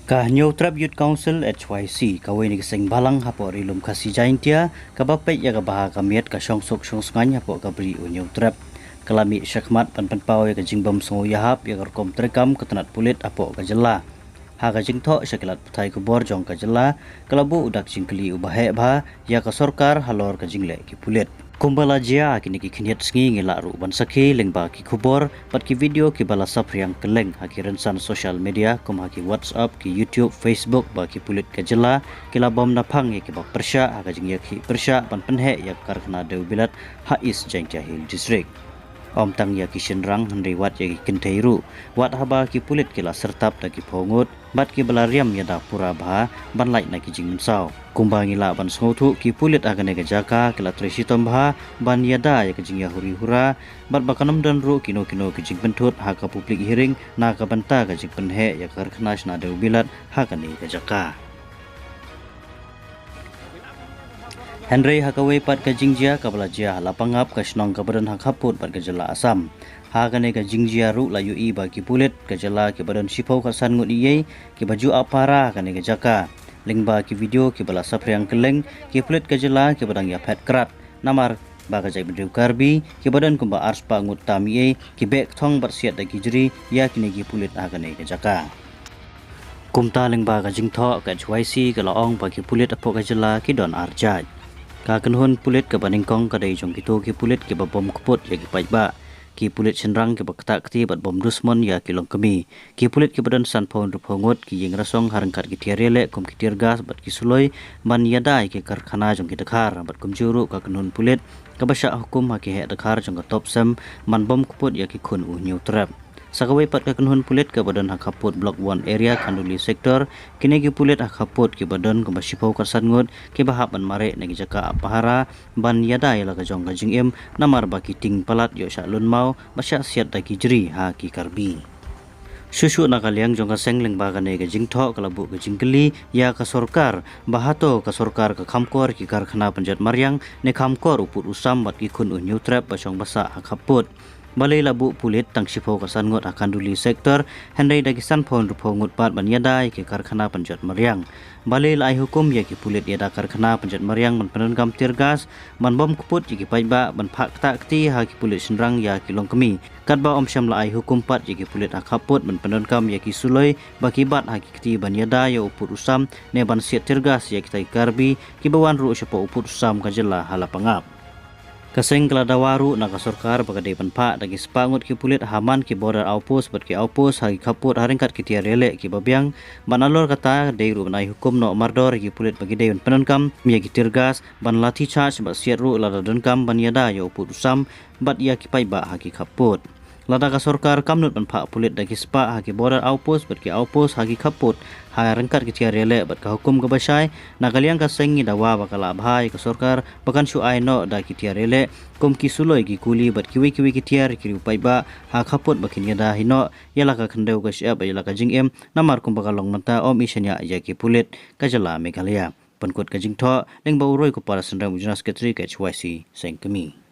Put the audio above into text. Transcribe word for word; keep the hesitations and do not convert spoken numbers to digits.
Ka Hynñiewtrep Youth Council, H Y C, kawei na ki seng balang hapoh Ri Lum Khasi Jaintia, kaba peit ïa ka bha ka miat, ka shongsuk shongsngain hapoh ka bri u Hynñiewtrep, ka la mih shakhmat ban pynpaw ïa ka jingbym sngewïahap ïa ka rukom treikam ka tnat pulit hapoh ka jylla. Ha ka jingthoh sha ki lad pathai khubor jong ka jylla, ka la buh u dak jingkylli uba heh bha ïa ka sorkar halor ka jingleh ki pulit. Kumba la jia ha kine ki khyndiat sngi, ngi lah ruh ban sakhi lyngba ki khubor bad ki video kiba la saphriang kylleng ha ki rynsan social media kum ha ki WhatsApp, ki YouTube, Facebook, ba ki pulit ka jylla ki la bom naphang ïa kiba pyrshah ha ka jingïakhih pyrshah ban pynheh ïa ka karkhana dewbilat ha East Jaintia Hills District. Ym tang ïa ki shynrang hynrei wat ïa ki kynthei ruh, wat haba ki pulit ki la syrtap da ki phew ngut bad kiba la riam ïada pura bha ban lait na ki jingmynsaw. Kumba ngi lah ban sngewthuh, ki pulit ha kane ka jaka ki la trei shitom bha ban ïada ïa ka jingïahuri hura bad ba kan ym don ruh kino kino ki jingpynthut ha ka public hearing na ka bynta ka jingpynheh ïa ka karkhana shna dewbilat ha kane ka jaka. Hynrei ha kawei pat ka jingjia kaba la jia ha Lapangap, ka shnong kaba don ha khappud bad ka jylla Assam, ha kane ka jingjia ruh la ïohi ba ki pulit ka jylla kiba don shiphew khatsan ngut ïa kiba ju ap pahara ha kane ka jaka. Lyngba ki video kiba la saphriang kylleng, ki pulit ka jylla kiba dang ïaphet krad namar ba ka jaitbynriew Karbi kiba don kumba arspah ngut tam ïa ki beh kthong bad siat da ki jri ïa kine ki pulit ha kane ka jaka. Kumta lyngba ka jingthoh, ka H Y C ka la ong ba ki pulit hapoh ka jylla ki don ar jait. Ka kynhun pulit kaba nyngkong ka dei jong kito ki pulit kiba bom kput ïa ki paidbah, ki pulit shynrang kiba ktah kti bad bom dusmon ïa ki longkmie, ki pulit kiba don sanphew hynriewphew ngut, ki ïing rasong ha ryngkat ki tiar ïaleh kum ki tear gas bad ki suloi ban ïada ïa ki karkhana jong ki dkhar bad kumjuh ruh ka kynhun pulit kaba shah hukum ha ki heh dkhar jong ka TOPSEM ban bom kput ïa ki khun u Hynñiewtrep. Sa kawei pat, ka kynhun pulit kaba don ha khappud Block One Area, Khanduli Sector, kine ki pulit ha khappud kiba don kumba shiphew khatsan ngut kiba hap ban mareh na ki jaka ap pahara ban ïada ïa la ka jong ka jingim namar ba ki tieng palat ïoh shah lynmaw bad shah siat da ki jri ha ki Karbi. Shuh shuh na ka liang jong ka seng lyngba kane ka jingthoh ka la buh ka jingkylli ïa ka sorkar ba hato ka sorkar ka kham kor ïa ki karkhana pynjot mariang ne kham kor u pud u sam bad ki khun u Hynñiewtrep ba shong ba sah ha khappud. Balei la buh pulit tang shiphew khatsan ngut ha Khanduli Sector hynrei da ki sanphew hynriewphew ngut pat ban ïada ïa ki karkhana pynjot mariang? Balei la ai hukum ïa ki pulit ïada karkhana pynjot mariang ban pyndonkam tear gas ban bom kput ïa ki paidbah, ban phah ktah kti ha ki pulit shynrang ïa ki longkmie, katba ym shym la ai hukum pat ïa ki pulit ha khappud ban pyndonkam ïa ki suloi ba ki bat ha ki kti ban ïada ïa u pud u sam ne ban siat tear gas ïa kita ki Karbi kiba wan ruh shapoh u pud u sam ka jylla ha Lapangap? Ka seng ka la dawa ruh na ka sorkar ba ka dei ban phah da ki spah ngut ki pulit ha man ki border outpost bad ki outpost ha ki khappud ha ryngkat ki tiar ïaleh kiba biang, ban halor kata dei ruh ban ai hukum noh mardor ïa ki pulit ba ki dei ban pyndonkam ïa ki tear gas, ban lathi charge bad siat ruh lada donkam ban ïada ïa u pud u sam bad ïa ki paidbah ha ki khappud. Lada ka sorkar kam nud ban phah pulit da ki spah ha ki border outpost bad ki outpost ha ki khappud ha ryngkat ki tiar ïaleh bad ka hukum kaba shai, na ka liang ka seng ngi dawa ba ka lah bha ïa ka sorkar ba kan shu ai noh da ki tiar ïaleh kum ki suloi, ki kuli bad kiwei kiwei ki tiar ïa ki riew paidbah ha khappud ba kin ïada hi noh ïa la ka khyndew ka shyiap bad ïa la ka jingim namar kumba ka long mynta ym i shaniah ïa ki pulit ka jylla Meghalaya. Pynkut ka jingthoh lyngba u Roy Kupar Synrem, u General Secretary ka H Y C Seng Kmie.